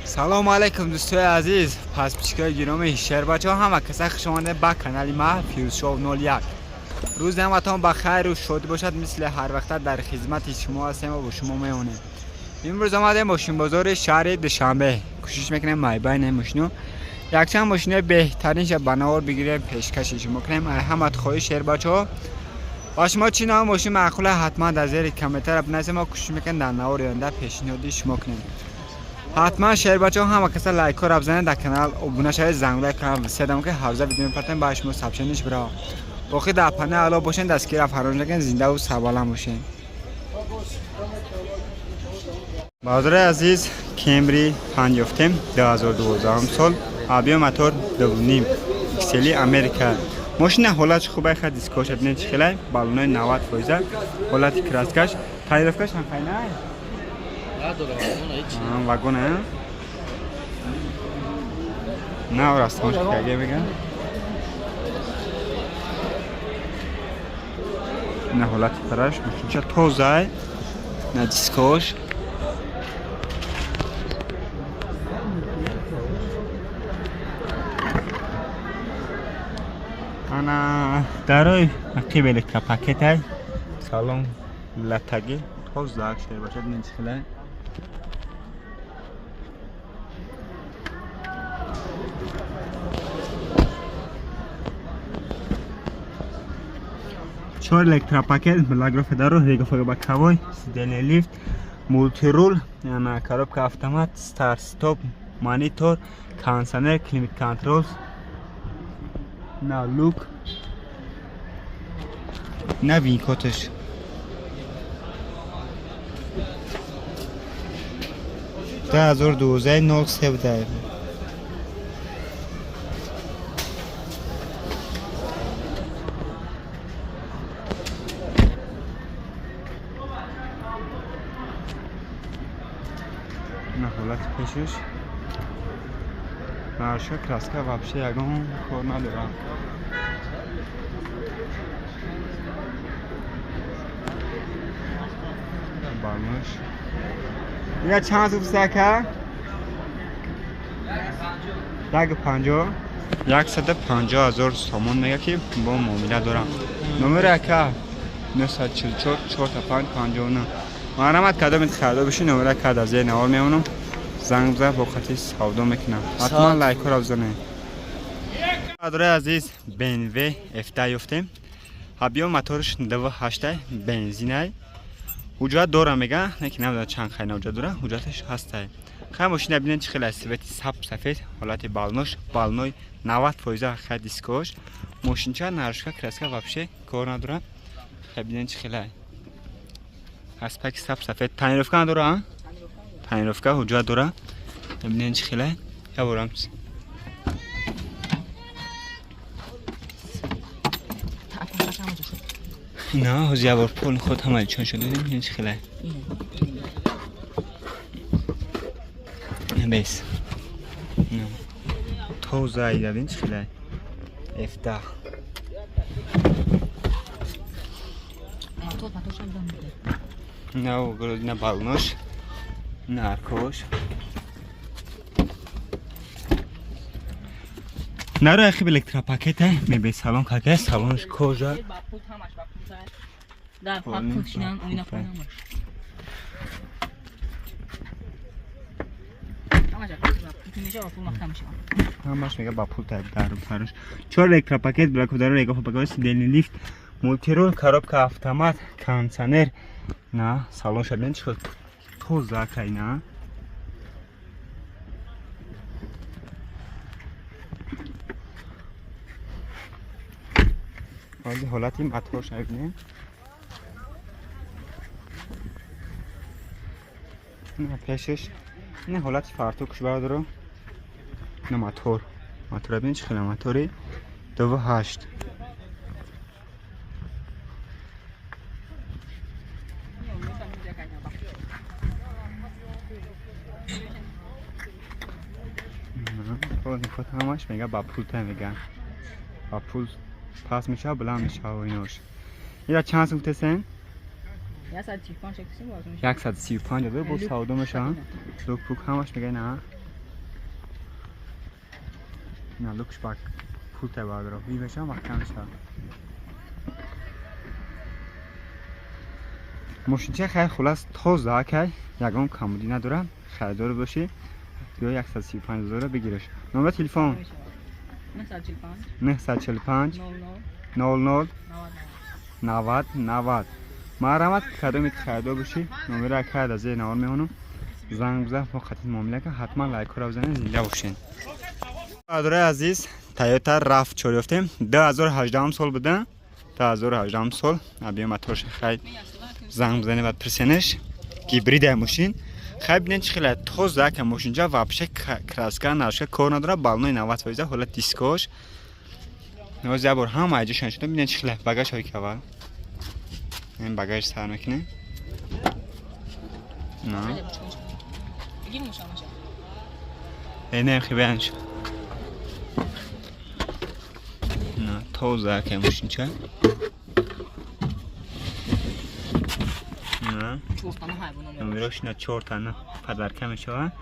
Салому алайкум, дӯстои азиз, подписчикои гиромии шербачаҳо, ҳама каса хуш омадед ба канали ма Фирӯзшоҳ 01. Рӯзи ҳаматон ба хайру шодӣ бошад. Мисли ҳар вақта дар хизмати шумо ҳастем ва бо шумо мемонем. Имрӯз омадем мошинбозори шаҳри Душанбе. Кӯшиш мекунем майбайни мошино якчанд мошинои беҳтаринша ба навор бигирем, пешкаши шумо кунем. Ҳамат хоҳиш, шербачаҳо, ба шумо чӣ навъ мошин маъқула, ҳатман дар зери комментария бинависем. Мо кӯшиш мекунем дар навори оянда пешниҳоди шумо кунем. Ҳатман, шербачаҳо, ҳама каса лайкҳоро бизанед, дар канал обуна шавед, зангулаи канал седам, ки ҳаррӯза видео мепартем, ба шумо сообщение ш бирава. Боқӣ дар панаи Алло бошен, дастгира фаромӯш накунед, зиндаву сарбаланд бошен. Бародари азиз, Кемри 5 ёфтем, 2012 сол, объём мотор 2,5, XL, Америка. Мошина ҳолатш хубай, ха, дискоша бинед чӣ хелай, баллонои 90 фоиза, ҳолати краскаш, тонировкаш ҳам хайнай. Вагона нав растамош каге меган. На ҳолати параш, мошинча тозай, на дискош. Ана дарои ақиб электропакетай, салон латаги тозак, шербача, бинед чӣ хелай. Чор электропакет, лагрофедаро, регофага, сиденье лифт, мультируль, ана коробка автомат, старт стоп, монитор, кондиционер, климат контрол, на люк, на винкоташ. 2012 03 буда. На ҳолати пешаш, нарша, краска вообще ягон кор надорам. Балмаш ина чанд субсака? 150, 150 000 сомон мега, ки бо муомила дорам. Номери ака 944 45 59. Марҳамат, кадомед харидор биши, номери ака дар зери навор мемонам, занг бизан, бо хати савдо мекунам. Ҳатман лайкҳоро бизанед. Бародарои азиз, BMW F10 ёфтем. Объём моторш 2,8, бензинай. Ҳуҷҷат дора мега, не ки намедонам чанд хайна ҳуҷҷат дора, ҳуҷҷаташ ҳастай. Хай, мошина бинед чӣ хеле цвети саб сафед, ҳолати балнош, балной 90 фоиза, хай, дискош. Мошинча нарушка, краска вообще кор надора. Хай, бинед чӣ хеле аспаки саб сафед. Тонировка надора, тонировка, ҳуҷҷат дора. Бинед чӣ хеле. Я борам. На, ҳозир як бор пол худ ҳама чон шуда, бинед чӣ хеле. Бес. Тоза ида, бин чӣ хеле. F10. На, на балнош, на аркош. Наро ахиб электропакета, мебе салон кака, салонш кожа. Дар пулшинан оина ҳамаш. Ҳамаш меша, пул маҳкам мешавад. Ҳамаш мега ба пул тай дару фарош. Чор электропакет, блокодаро, регофа, сиденье лифт, мультируль, коробка автомат, кондиционер. На, салон шабен чӣ тоза кайна. Ҳоли ҳолати мотор шабинем. На пешаш, на ҳолати фартукш, бардоро. На мотор. Мотора бин чӣ хела мотори 2,8. Худ ҳамаш мега ба пул та мега. Ба пул пас мешава, баланд мешава инош. Ира чанд сум тесен? 135 135 ҳазор бо савдо мешаванд. Лук пук ҳамаш мега на. На люкш бак пулта бардоро. Ви меша маҳкам мешавад. Мошинча хай хулас тоза акай, ягон камбудӣ надорад. Харидор бошӣ, ё 135 ҳазора бигираш. Номер телефон 945 00 90 90. Марҳамат, кадомит харидор бошӣ, номера акай дар зери навор мемонам. Занг бизан, мо қатъи муомила кун, ҳатман лайкҳоро бизанед, зинда бошед. Бародарои азиз, Toyota RAV4 ёфтем. 2018 сол буда. 2018 сол. Абиё моторш хай занг бизанед ва пирсенеш. Гибрида мошин. Хай бинед чӣ хеле тоза ка мошинҷа, вообще краска наршка кор надора, балнои 90%, ҳолат дискош. Ноз як бор ҳама айҷошон шуда, бинед чӣ хеле багаж ҳои кавал. Ин багаж сар мекунем. На. Не, хибян шуд. На, тоза ка мошинча. На. Номерош на 4 на подарка мешава.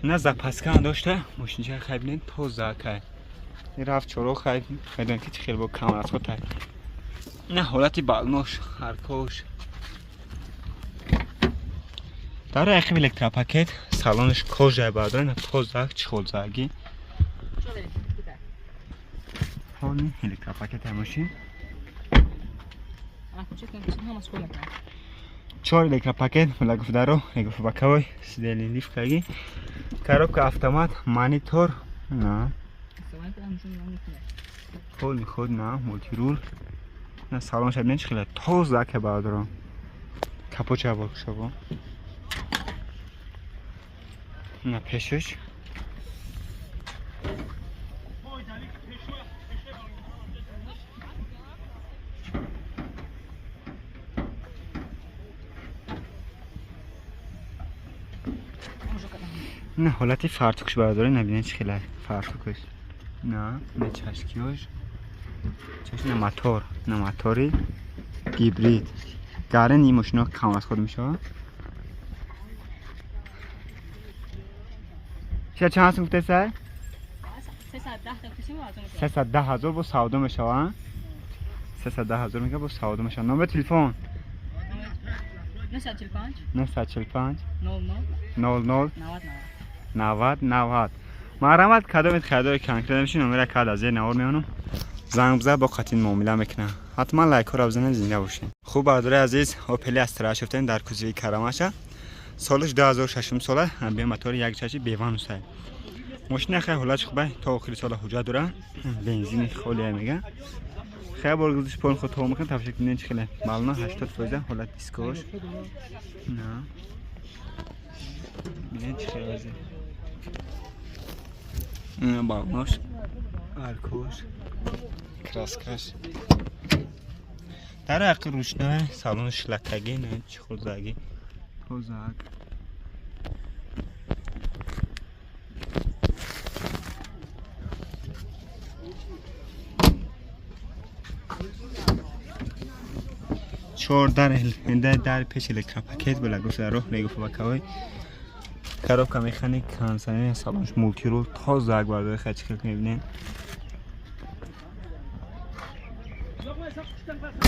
На запаска дошта, мошинча хай бинед тоза кай. Рафт чоро хай, медонед ки чӣ хел бо камарасхо тай. На ҳолати балнош, ҳаркош. Дар яхи электропакет, салонаш кожа бардора, на тоза, чхолзаги. Ҳони электропакет мошин. 4 электропакет, лагуфдаро, лагуфбакавой, сидели лифкаги. Коробка автомат, монитор, на. Худ худ на, мултирул. На салон шаб нечи хела тоза ка бардоро. Капоча бор шабо. На пешаш. На ҳолати фартукш бардоре, набинед чӣ хела фартукш. На, на чашкиёш. Чаш на мотор, на мотори гибрид. Гарен ин мошино кам аз худ мешавад. Ча чанд сум гуфтеса? 310 ҳазор бо савдо мешавад. 310 ҳазор мега бо савдо мешавад. Номер телефон 945 00 90 90. Марҳамат, кадомит харидори конкрет мешин, номера кад аз зери навор меонам. Занг бизан, бо қатъи муомила мекунам. Ҳатман лайкҳоро бизанед, зинда бошед. Хуб бародари азиз, Opel Astra шуфтем дар кузови Карамаша. Солаш 2006 сола, бе мотори 1.6 бевануса. Мошина хай ҳолатш хуб, то охири сола ҳуҷҷат дора. Бензини холия мега. Хай бор гузиш пон худ то мекунам, тафшик бинед чӣ хеле. Бална 80% ҳолат дискош. На. Бинед чӣ хеле азе. Балнош, аркош, краскаш. Дар ҳаққи рӯшнои салони шлакагӣ, на чӣ хурзагӣ. Тозак. Чор дар дар пеш электропакет була гуфта роҳ мегуфт бакавой. Коробка механик, кондиционер, салонш мултирул, тозак бардори хай чӣ хел мебинед.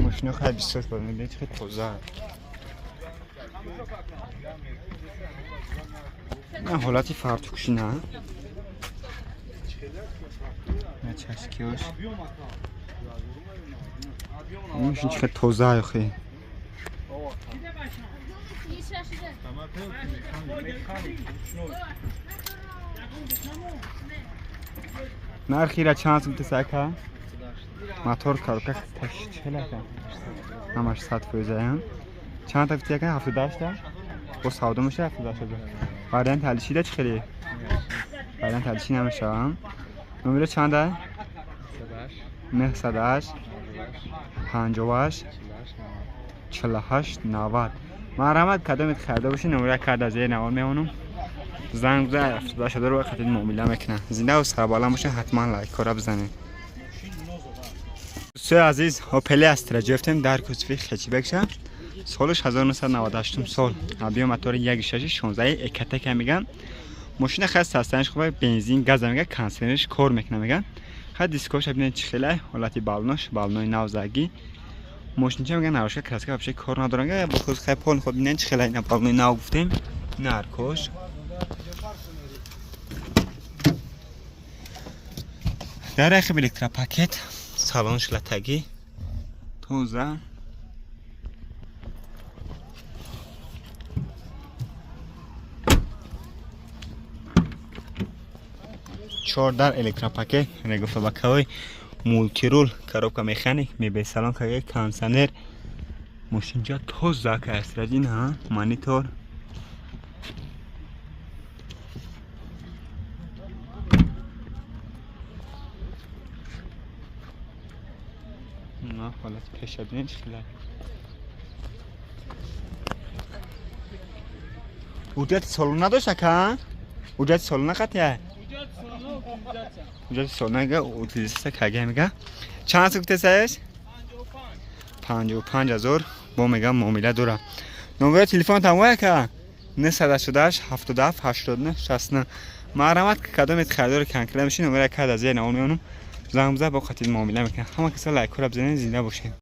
Мошино хай бисёр бор мебинед чӣ хел тоза. На ҳолати фартукши на. На чашкиёш. Мошин чӣ хел тоза охи. Нархи ра чанд сум тесака? Мотор коробка ташчелака. Ҳамаш 100%. Чанд та фитяка? 78 та? Бо савдо меша 78 та. Вариант ҳалишида чӣ хеле? Вариант ҳалиши намешавам. Номеро чанда? 908 58 48 90. Марҳамат, кадомит харида бошед, номера кард аз зери навор мемонам. Занг бизан, 78 ҳазор вақти муомила мекунам. Зинда ва сарбаланд бошед, ҳатман лайкҳоро бизанед. Дӯстои азиз, Opel Astra ҷефтем дар кузови хечибекша. Солаш 1998 сол. Объем мотори 1.6 16 ЭКТ меган. Мошина хеле состояниш хуб, бензин, газ мега, кондиционерш кор мекунад меган. Хай, дискоша бинед, чӣ хеле ҳолати балонош, балонои навзагӣ. Мошинча меган нарушка, краска вообще кор надоран. Бо худ хай пол хоб бинед, чӣ хеле ина балонои нав гуфтем. Ина аркош. Дар яхи электропакет, салонш латагӣ, тоза. Чор дар электропакет, регуфабакаҳои мультирул, коробка механик, мебел, салон каге, кондиционер. Мошинча тоза кастрадин, ҳа, монитор. На ҳолати пеша бинед, хеле. Ҳуҷҷати солона надошт, ака? Ҳуҷҷати солона қатъия? Ҳуҷҷати солона утилизация кага мега. Чанд су гуфтесаеш? 55 000 бо мега муомила дора. Номери телефон тамоя, ака? 988 77 89 69. Марҳамат, кадомет харидори конкрет мешин, номери ака дар зери навор меонам, занг бизад, бо қатъи муомила мекунам. Ҳама каса лайкҳоро бизанед, зинда бошед.